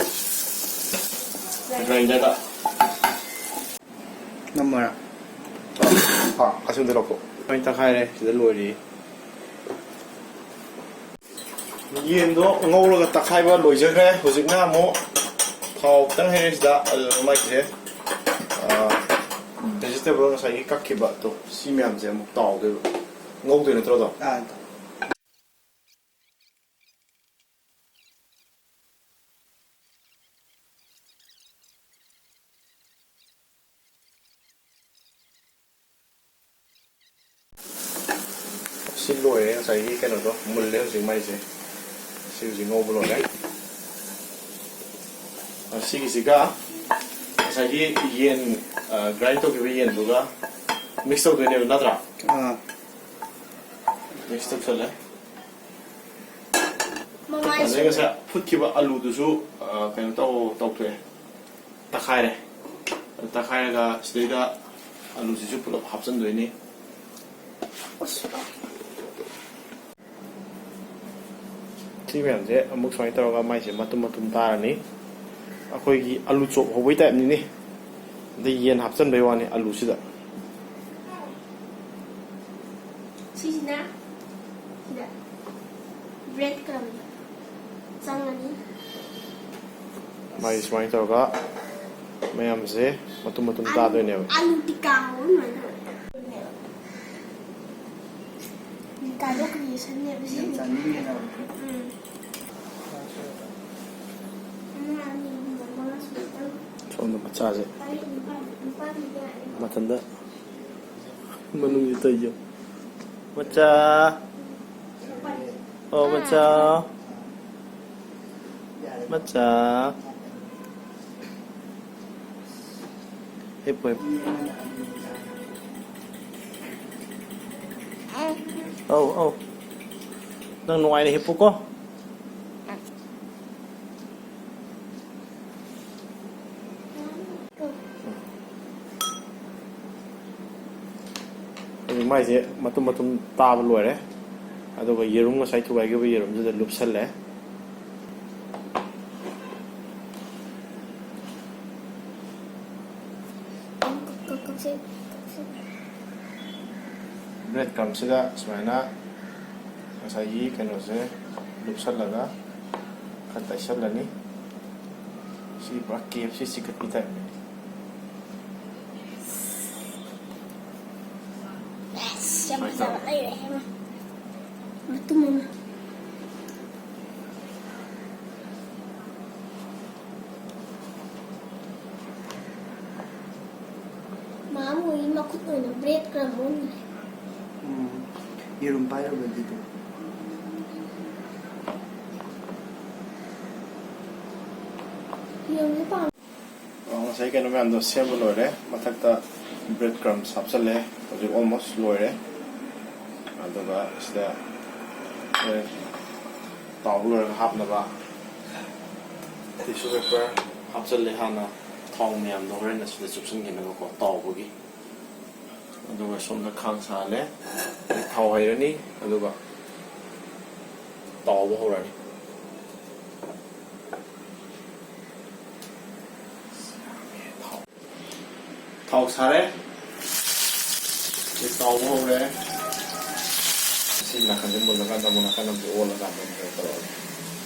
ꯒ꯭ꯔꯥꯏꯟꯗꯔꯗ꯫ ꯅꯝꯃꯔꯥ? ꯑꯥ, ꯑꯁꯤꯗ ꯂꯧꯊꯣꯛ꯫ ꯂꯣꯏ ꯇꯛꯈꯥꯏꯔꯦ, ꯁꯤꯗ ꯂꯣꯏꯔꯦ꯫ ꯌꯦꯟꯗꯣ ꯉꯧꯔꯒ ꯇꯛꯈꯥꯏꯕ ꯂꯣꯏꯖꯈ꯭ꯔꯦ꯫ ꯍꯧꯖꯤꯛꯅ ꯑꯃꯨꯛ ꯊꯥꯎ ꯈꯤꯇꯪ ꯍꯩꯔꯦ ꯁꯤꯗ, ꯑꯗꯨ ꯃꯥꯒꯤꯁꯦ, ꯑꯥ, ꯚꯦꯖꯤꯇꯦꯕꯜ ꯉꯁꯥꯏꯒꯤ ꯀꯛꯈꯤꯕꯗꯣ, ꯁꯤ ꯃꯌꯥꯝꯁꯦ ꯑꯃꯨꯛ ꯇꯥꯎꯗꯣꯏꯕ꯫ ꯉꯧꯗꯣꯏ ꯅꯠꯇ꯭ꯔꯣ ꯑꯗꯣ? ꯑꯥ꯫ ꯁꯤ ꯂꯣꯏꯔꯦ, ꯉꯁꯥꯏꯒꯤ ꯀꯩꯅꯣꯗꯣ ꯃꯨꯜꯂꯦ ꯍꯧꯖꯤꯛ ꯃꯥꯏꯁꯦ꯫ ꯁꯤ ꯍꯧꯖꯤꯛ ꯉꯧꯕ ꯂꯣꯏꯔꯦ꯫ ꯑꯁꯤꯒꯤꯁꯤꯒ ꯉꯁꯥꯏꯒꯤ ꯌꯦꯟ, ꯑ, ꯒ꯭ꯔꯥꯏꯟ ꯇꯧꯈꯤꯕ ꯌꯦꯟꯗꯨꯒ ꯃꯤꯛꯁ ꯇꯧꯗꯣꯏꯅꯦꯕ, ꯅꯠꯇ꯭ꯔꯥ? ꯑꯥ꯫ ꯃꯤꯛꯁ ꯇꯧꯁꯜꯂꯦ꯫ ꯃꯃꯥꯏꯁꯨ ꯑꯗꯩ ꯉꯁꯥꯏ ꯐꯨꯠꯈꯤꯕ ꯑꯂꯨꯗꯨꯁꯨ, ꯑ, ꯀꯩꯅꯣ ꯇꯧ-, ꯇꯧꯊꯣꯛꯑꯦ꯫ ꯇꯛꯈꯥꯏꯔꯦ꯫ ꯇꯛꯈꯥꯏꯔꯒ ꯁꯤꯗꯩꯗ ꯑꯂꯨꯁꯤꯁꯨ ꯄꯨꯂꯞ ꯍꯥꯞꯆꯤꯟꯗꯣꯏꯅꯤ꯫ ꯁꯤ ꯃꯌꯥꯝꯁꯦ ꯑꯃꯨꯛ ꯁꯨꯃꯥꯏꯅ ꯇꯧꯔꯒ ꯃꯥꯏꯁꯦ ꯃꯇꯨꯝ ꯃꯇꯨꯝ ꯇꯥꯔꯅꯤ꯫ ꯑꯩꯈꯣꯏꯒꯤ ꯑꯂꯨ ꯆꯣꯞ ꯍꯧꯕꯩ ꯇꯥꯏꯞꯅꯤꯅꯦ꯫ ꯑꯗꯩ ꯌꯦꯟ ꯍꯥꯞꯆꯤꯟꯕꯩ ꯋꯥꯅꯤ ꯑꯂꯨꯁꯤꯗ꯫ ꯁꯤꯁꯤꯅ ꯁꯤꯗ ꯕ꯭ꯔꯦꯗ ꯀ꯭ꯔꯝꯗ ꯆꯪꯉꯅꯤ꯫ ꯃꯥꯏ ꯁꯨꯃꯥꯏꯅ ꯇꯧꯔꯒ ꯃꯌꯥꯝꯁꯦ ꯃꯇꯨꯝ ꯃꯇꯨꯝ ꯑꯂꯨ, ꯇꯥꯗꯣꯏꯅꯦꯕ꯫ ꯑꯂꯨ ꯇꯤꯛꯀꯥ ꯍꯧꯕ ꯑꯗꯨꯃꯥꯏꯅ ꯇꯧꯋꯦ꯫ ꯇꯤꯛꯀꯥꯗꯣ ꯀ꯭ꯔꯤꯌꯦꯁꯟꯅꯦꯕ ꯁꯤ꯫ ꯌꯥꯝ ꯆꯥꯅꯤꯡꯉꯦ ꯅꯪ꯫ ꯎꯝ꯫ ꯑꯃ, ꯑꯅꯤ, ꯑꯍꯨꯝ, ꯃꯔꯤ, ꯃꯉꯥ, ꯁꯨꯔꯦ꯫ ꯇꯔꯨꯛ꯫ ꯁꯣꯝꯗ ꯃꯆꯥꯁꯦ ꯇꯔꯦꯠ, ꯅꯤꯄꯥꯜ, ꯅꯤꯄꯥꯜ ꯌꯥꯔꯦ꯫ ꯃꯊꯟꯇ ꯃꯅꯨꯡꯁꯤ ꯇꯧꯔꯤꯁꯦ꯫ ꯃꯆꯥ꯫ ꯅꯤꯄꯥꯜ꯫ ꯑꯣ, ꯃꯆꯥ꯫ ꯃꯆꯥ꯫ ꯍꯤꯞꯄꯨ, ꯍꯤꯞꯄꯨ꯫ ꯑꯧ, ꯑꯧ꯫ ꯅꯪ ꯅꯨꯡꯉꯥꯏꯅ ꯍꯤꯞꯄꯨꯀꯣ꯫ ꯍꯧꯖꯤꯛ ꯃꯥꯏꯁꯦ ꯃꯇꯨꯝ ꯃꯇꯨꯝ ꯇꯥꯕ ꯂꯣꯏꯔꯦ꯫ ꯑꯗꯨꯒ ꯌꯦꯔꯨꯝ, ꯉꯁꯥꯏ ꯊꯨꯒꯥꯏꯈꯤꯕ ꯌꯦꯔꯨꯝꯗꯨꯗ ꯂꯨꯞꯁꯜꯂꯦ꯫ ꯕ꯭ꯔꯦꯗ ꯀ꯭ꯔꯝꯁꯤꯗ ꯁꯨꯃꯥꯏꯅ ꯉꯁꯥꯏꯒꯤ ꯀꯩꯅꯣꯁꯦ ꯂꯨꯞꯁꯜꯂꯒ ꯈꯔ ꯇꯩꯁꯜꯂꯅꯤ꯫ ꯁꯤ ꯄꯨꯔꯥ ꯀꯦ ꯑꯦꯐ ꯁꯤ ꯆꯤꯛꯀꯟꯒꯤ ꯇꯥꯏꯞꯅꯤ꯫ ꯑꯁ, ꯌꯥꯝ ꯐꯖꯕ ꯂꯩꯔꯦ, ꯍꯦꯃ꯫ ꯃꯇꯨꯝ ꯑꯃ꯫ ꯃꯥ ꯃꯣꯏꯒꯤ ꯃꯈꯨꯠ ꯑꯣꯏꯅ ꯕ꯭ꯔꯦꯗ ꯀ꯭ꯔꯝ ꯑꯣꯟꯈ꯭ꯔꯦ꯫ ꯎꯝ꯫ ꯌꯦꯔꯨꯝ ꯄꯥꯏꯔꯨꯕꯗꯤ ꯑꯗꯨꯝ꯫ ꯌꯦꯔꯨꯝꯁꯦ ꯄꯥꯝꯃꯦ꯫ ꯑ, ꯉꯁꯥꯏ ꯀꯩꯅꯣ ꯃꯌꯥꯝꯗꯣ ꯁꯦꯝꯕ ꯂꯣꯏꯔꯦ꯫ ꯃꯊꯛꯇ ꯕ꯭ꯔꯦꯗ ꯀ꯭ꯔꯝꯁ ꯍꯥꯞꯆꯜꯂꯦ꯫ ꯍꯧꯖꯤꯛ ꯑꯣꯜꯃꯣꯁ ꯂꯣꯏꯔꯦ꯫ ꯑꯗꯨꯒ ꯁꯤꯗ ꯍꯣꯔꯦꯟ ꯇꯥꯎꯕ ꯂꯣꯏꯔꯒ ꯍꯥꯞꯅꯕ ꯇꯤꯁꯨ ꯄꯦꯄꯔ ꯍꯥꯞꯆꯜꯂꯦ꯫ ꯍꯥꯟꯅ ꯊꯥꯎ ꯃꯌꯥꯝꯗꯣ ꯍꯣꯔꯦꯟ ꯑꯁꯤꯗ ꯆꯨꯞꯁꯤꯟꯈꯤꯅꯕꯀꯣ, ꯇꯥꯎꯕꯒꯤ꯫ ꯑꯗꯨꯒ ꯁꯣꯝꯗ ꯈꯥꯡ ꯁꯥꯍꯜꯂꯦ꯫ ꯊꯥꯎ ꯍꯩꯔꯅꯤ, ꯑꯗꯨꯒ ꯇꯥꯎꯕ ꯍꯧꯔꯅꯤ꯫ ꯊꯥꯎ ꯁꯥꯔꯦ꯫ ꯁꯤ ꯇꯥꯎꯕ ꯍꯧꯔꯦ꯫ ꯁꯤ ꯅꯥꯀꯟꯁꯦ ꯃꯨꯜꯂꯀꯥꯟꯗ ꯑꯃꯨꯛ ꯅꯥꯀꯟ ꯑꯃꯁꯦ ꯑꯣꯜꯂꯀꯥꯟꯗ ꯑꯃꯨꯛ ꯀꯩꯅꯣ ꯇꯧꯔꯛꯑꯒꯦ꯫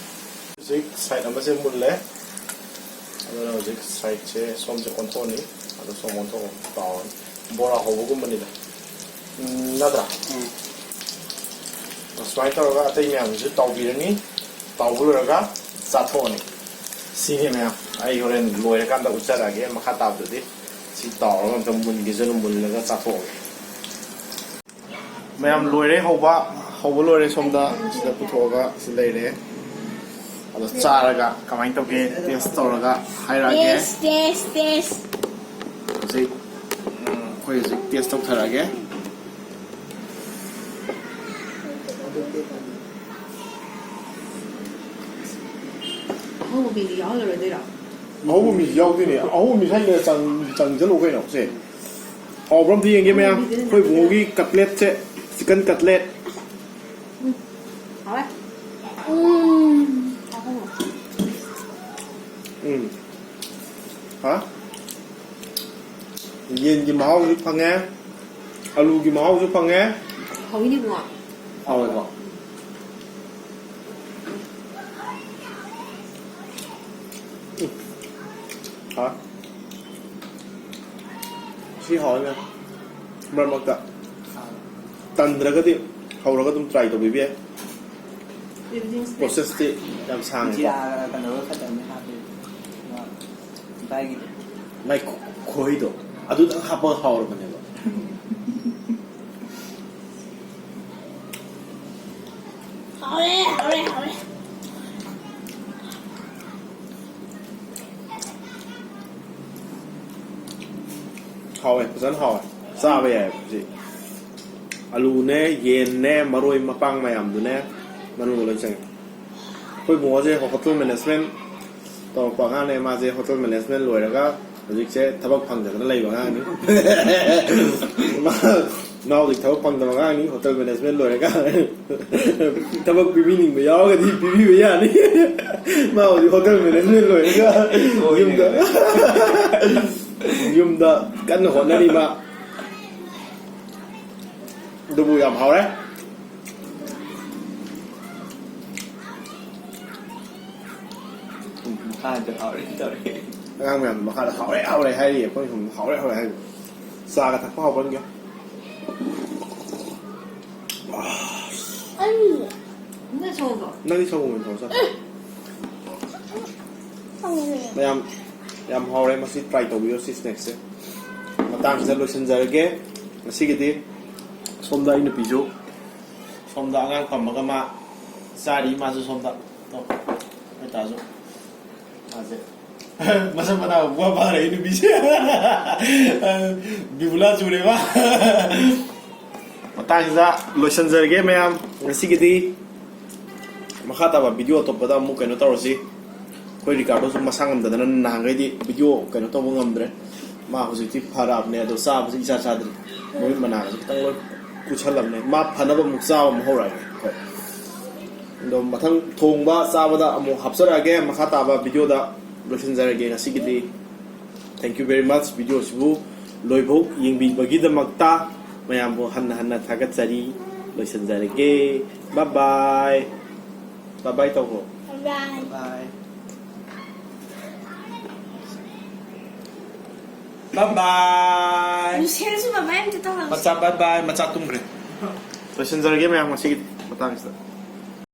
ꯍꯧꯖꯤꯛ ꯁꯥꯏꯠ ꯑꯃꯁꯦ ꯃꯨꯜꯂꯦ꯫ ꯑꯗꯨꯅ ꯍꯧꯖꯤꯛ ꯁꯥꯏꯠꯁꯦ ꯁꯣꯝꯁꯦ ꯑꯣꯟꯊꯣꯛꯑꯅꯤ꯫ ꯑꯗꯣ ꯁꯣꯝ ꯑꯣꯟꯊꯣꯛꯑꯒ ꯇꯥꯎꯔꯅꯤ꯫ ꯕꯣꯔꯥ ꯍꯧꯕꯒꯨꯝꯕꯅꯤꯗ꯫ ꯎꯝ, ꯅꯠꯇ꯭ꯔꯥ? ꯎꯝ꯫ ꯁꯨꯃꯥꯏꯅ ꯇꯧꯔꯒ ꯑꯇꯩ ꯃꯌꯥꯝꯁꯤꯁꯨ ꯇꯥꯎꯕꯤꯔꯅꯤ꯫ ꯇꯥꯎꯕ ꯂꯣꯏꯔꯒ ꯆꯥꯊꯣꯛꯑꯅꯤ꯫ ꯁꯤꯅꯤ ꯃꯌꯥꯝ꯫ ꯑꯩ ꯍꯣꯔꯦꯟ ꯂꯣꯏꯔꯀꯥꯟꯗ ꯎꯠꯆꯔꯛꯑꯒꯦ ꯃꯈꯥ ꯇꯥꯕꯗꯨꯗꯤ꯫ ꯁꯤ ꯇꯥꯎꯔꯒ ꯑꯝꯇ ꯃꯨꯟꯈꯤꯁꯅꯨ, ꯃꯨꯜꯂꯒ ꯆꯥꯊꯣꯛꯑꯒꯦ꯫ ꯃꯌꯥꯝ ꯂꯣꯏꯔꯦ ꯍꯧꯕ꯫ ꯍꯧꯕ ꯂꯣꯏꯔꯦ꯫ ꯁꯣꯝꯗ ꯁꯤꯗ ꯄꯨꯊꯣꯛꯑꯒ ꯁꯤ ꯂꯩꯔꯦ꯫ ꯑꯗꯣ ꯆꯥꯔꯒ ꯀꯃꯥꯏꯅ ꯇꯧꯒꯦ, ꯇꯦꯁ ꯇꯧꯔꯒ ꯍꯥꯏꯔꯛꯑꯒꯦ꯫ Taste, taste, taste. ꯍꯧꯖꯤꯛ ꯎꯝ, ꯑꯩꯈꯣꯏ ꯍꯧꯖꯤꯛ ꯇꯦꯁ ꯇꯧꯊꯔꯛꯑꯒꯦ꯫ ꯑꯍꯧꯕ ꯃꯤꯗꯤ ꯌꯥꯎꯍꯜꯂꯔꯣꯏꯗꯣꯏꯔꯣ? ꯑꯍꯧꯕ ꯃꯤꯁꯨ ꯌꯥꯎꯗꯣꯏꯅꯦ꯫ ꯑꯍꯧꯕ ꯃꯤ ꯍꯥꯏꯅ ꯆꯪ- ꯆꯪꯁꯤꯜꯂꯛꯑꯣ ꯀꯩꯅꯣ ꯁꯦ꯫ ꯍꯥꯎꯕ꯭ꯔꯥ ꯑꯝꯇ ꯌꯦꯡꯒꯦ ꯃꯌꯥꯝ꯫ ꯑꯩꯈꯣꯏ ꯏꯕꯨꯡꯉꯣꯒꯤ ꯀꯠꯂꯦꯠꯁꯦ, ꯆꯤꯀꯟ ꯀꯠꯂꯦꯠ꯫ ꯎꯝ, ꯍꯥꯎꯋꯦ꯫ ꯎꯝ꯫ ꯍꯥ? ꯌꯦꯟꯒꯤ ꯃꯍꯥꯎꯁꯨ ꯐꯪꯉꯦ, ꯑꯂꯨꯒꯤ ꯃꯍꯥꯎꯁꯨ ꯐꯪꯉꯦ꯫ ꯍꯥꯎꯋꯤꯅꯦ ꯏꯕꯨꯡꯉꯣ꯫ ꯍꯥꯎꯋꯦꯀꯣ? ꯎꯝ꯫ ꯍꯥ? ꯁꯤ ꯍꯥꯎꯋꯦ ꯃꯌꯥꯝ꯫ ꯃꯔꯛ ꯃꯔꯛꯇ ꯇꯟꯗ꯭ꯔꯒꯗꯤ ꯍꯧꯔꯒ ꯑꯗꯨꯝ ꯇ꯭ꯔꯥꯏ ꯇꯧꯕꯤꯕ ꯌꯥꯏ꯫ ꯄ꯭ꯔꯣꯁꯦꯁꯇꯤ ꯌꯥꯝ ꯁꯥꯡꯉꯦꯀꯣ꯫ ꯖꯤꯔꯥꯒ ꯀꯩꯅꯣꯒ ꯈꯛꯇꯅꯤ ꯍꯥꯞꯄꯤ꯫ ꯏꯕꯥꯏꯒꯤꯗꯤ꯫ ꯃꯥꯏ ꯈꯣ- ꯈꯣꯍꯤꯗꯣ ꯑꯗꯨꯗꯪ ꯍꯥꯞꯄꯒ ꯍꯥꯎꯔꯕꯅꯦꯕ꯫ ꯍꯥꯎꯔꯦ, ꯍꯥꯎꯔꯦ, ꯍꯥꯎꯔꯦ꯫ ꯍꯥꯎꯋꯦ, ꯐꯖꯅ ꯍꯥꯎꯋꯦ꯫ ꯆꯥꯕ ꯌꯥꯏ ꯍꯧꯖꯤꯛ꯫ ꯑꯂꯨꯅꯦ, ꯌꯦꯟꯅꯦ, ꯃꯔꯣꯏ ꯃꯄꯥꯡ ꯃꯌꯥꯝꯗꯨꯅꯦ, ꯃꯅꯨꯡꯗ ꯂꯣꯏ ꯆꯪꯉꯦ꯫ ꯑꯩꯈꯣꯏ ꯕꯨꯡꯉꯣꯁꯦ ꯍꯣꯇꯦꯜ ꯃꯦꯅꯦꯖꯃꯦꯟ ꯇꯧꯔꯛꯄ ꯑꯉꯥꯡꯅꯦ꯫ ꯃꯥꯁꯦ ꯍꯣꯇꯦꯜ ꯃꯦꯅꯦꯖꯃꯦꯟ ꯂꯣꯏꯔꯒ ꯍꯧꯖꯤꯛꯁꯦ ꯊꯕꯛ ꯐꯪꯗꯗꯅ ꯂꯩꯕ ꯑꯉꯥꯡꯅꯤ꯫ ꯃꯥ ꯃꯥ ꯍꯧꯖꯤꯛ ꯊꯕꯛ ꯐꯪꯗꯕ ꯑꯉꯥꯡꯅꯤ꯫ ꯍꯣꯇꯦꯜ ꯃꯦꯅꯦꯖꯃꯦꯟ ꯂꯣꯏꯔꯒ ꯊꯕꯛ ꯄꯤꯕꯤꯅꯤꯡꯕ ꯌꯥꯎꯔꯒꯗꯤ ꯄꯤꯕꯤꯕ ꯌꯥꯅꯤ꯫ ꯃꯥ ꯍꯧꯖꯤꯛ ꯍꯣꯇꯦꯜ ꯃꯦꯅꯦꯖꯃꯦꯟ ꯂꯣꯏꯔꯒ ꯌꯨꯝꯗ, ꯌꯨꯝꯗ ꯀꯟꯅ ꯍꯣꯠꯅꯔꯤ ꯃꯥ꯫ ꯑꯗꯨꯕꯨ ꯌꯥꯝ ꯍꯥꯎꯔꯦ꯫ ꯃꯈꯥꯗ ꯍꯥꯎꯔꯦ ꯇꯧꯔꯦ꯫ ꯑꯉꯥꯡ ꯃꯌꯥꯝꯗꯣ ꯃꯈꯥꯗ "ꯍꯥꯎꯔꯦ, ꯍꯥꯎꯔꯦ" ꯍꯥꯏꯔꯤ꯫ ꯑꯩꯈꯣꯏ ꯁꯣꯝꯗ "ꯍꯥꯎꯔꯦ, ꯍꯥꯎꯔꯦ" ꯍꯥꯏꯔꯤ꯫ ꯆꯥꯒ ꯊꯛꯄ ꯍꯧꯕ꯭ꯔꯥ ꯌꯦꯡꯒꯦ꯫ ꯑꯩ ꯅꯪ ꯁꯧꯕ꯭ꯔꯣ? ꯅꯪꯗꯤ ꯁꯪꯒꯣꯝ ꯑꯣꯏꯅ ꯇꯧꯔ ꯆꯥꯎ꯫ ꯃꯌꯥꯝ, ꯌꯥꯝ ꯍꯥꯎꯔꯦ꯫ ꯃꯁꯤ ꯇ꯭ꯔꯥꯏ ꯇꯧꯕꯤꯌꯣ, ꯁꯤ ꯁ꯭ꯅꯦꯛꯁꯦ꯫ ꯃꯇꯥꯡꯁꯤꯗ ꯂꯣꯏꯁꯤꯟꯖꯔꯒꯦ ꯉꯁꯤꯒꯤꯗꯤ꯫ ꯁꯣꯝꯗ ꯑꯩ ꯅꯨꯄꯤꯁꯨ ꯁꯣꯝꯗ ꯑꯉꯥꯡ ꯄꯝꯃꯒ ꯃꯥ ꯆꯥꯔꯤ, ꯃꯥꯁꯨ ꯁꯣꯝꯗ꯫ ꯇꯣ, ꯑꯣꯏꯇꯥꯔꯁꯨ ꯃꯥꯁꯦ ꯃꯁꯛ ꯃꯇꯧ ꯋꯥ ꯐꯥꯔꯛꯏ ꯅꯨꯄꯤꯁꯦ꯫ ꯕꯤꯕꯨꯂꯥ ꯆꯨꯔꯦ ꯃꯥ꯫ ꯃꯇꯥꯡꯁꯤꯗ ꯂꯣꯏꯁꯤꯟꯖꯔꯒꯦ ꯃꯌꯥꯝ, ꯉꯁꯤꯒꯤꯗꯤ꯫ ꯃꯈꯥ ꯇꯥꯕ ꯚꯤꯗꯤꯑꯣ ꯑꯇꯣꯞꯄꯗ ꯑꯃꯨꯛ ꯀꯩꯅꯣ ꯇꯧꯔꯁꯤ꯫ ꯑꯩꯈꯣꯏ ꯔꯤꯀꯥꯔꯗꯣꯁꯨ ꯃꯁꯥ ꯉꯝꯗꯗꯅ ꯅꯍꯥꯟꯈꯩꯗꯤ ꯚꯤꯗꯤꯑꯣ ꯀꯩꯅꯣ ꯇꯧꯕ ꯉꯝꯗ꯭ꯔꯦ꯫ ꯃꯥ ꯍꯧꯖꯤꯛꯇꯤ ꯐꯔꯛꯑꯕꯅꯦ, ꯑꯗꯣ ꯆꯥꯕꯁꯤ ꯏꯆꯥ ꯆꯥꯗ꯭ꯔꯤ꯫ ꯃꯃꯤꯠ ꯃꯅꯥꯒꯁꯨ ꯈꯤꯇꯪ ꯂꯣꯏ ꯀꯨꯠꯁꯜꯂꯕꯅꯦ꯫ ꯃꯥ ꯐꯅꯕ ꯑꯃꯨꯛ ꯆꯥꯕ ꯑꯃꯨꯛ ꯍꯧꯔꯛꯑꯒꯦ ꯑꯩꯈꯣꯏ꯫ ꯑꯗꯣ ꯃꯊꯪ ꯊꯣꯡꯕ ꯆꯥꯕꯗ ꯑꯃꯨꯛ ꯍꯥꯞꯆꯔꯛꯑꯒꯦ꯫ ꯃꯈꯥ ꯇꯥꯕ ꯚꯤꯗꯤꯑꯣꯗ ꯂꯣꯏꯁꯤꯟꯖꯔꯒꯦ ꯉꯁꯤꯒꯤꯗꯤ꯫ Thank you very much꯫ ꯚꯤꯗꯤꯑꯣꯁꯤꯕꯨ ꯂꯣꯏꯐꯥꯎ ꯌꯦꯡꯕꯤꯕꯒꯤꯗꯃꯛꯇ ꯃꯌꯥꯝꯕꯨ ꯍꯟꯅ ꯍꯟꯅ ꯊꯥꯒꯠꯆꯔꯤ꯫ ꯂꯣꯏꯁꯤꯟꯖꯔꯒꯦ꯫ Bye bye꯫ Bye bye ꯇꯧꯈ꯭ꯔꯣ꯫ Bye. Bye bye꯫ Bye bye꯫ ꯂꯨꯁꯦꯜꯁꯨ bye bye ꯑꯝꯇ ꯇꯧꯍꯜꯂꯣ꯫ ꯃꯆꯥ bye bye꯫ ꯃꯆꯥ ꯇꯨꯝꯈ꯭ꯔꯦ꯫ ꯂꯣꯏꯁꯤꯟꯖꯔꯒꯦ ꯃꯌꯥꯝ ꯉꯁꯤꯒꯤ ꯃꯇꯥꯡꯁꯤꯗ꯫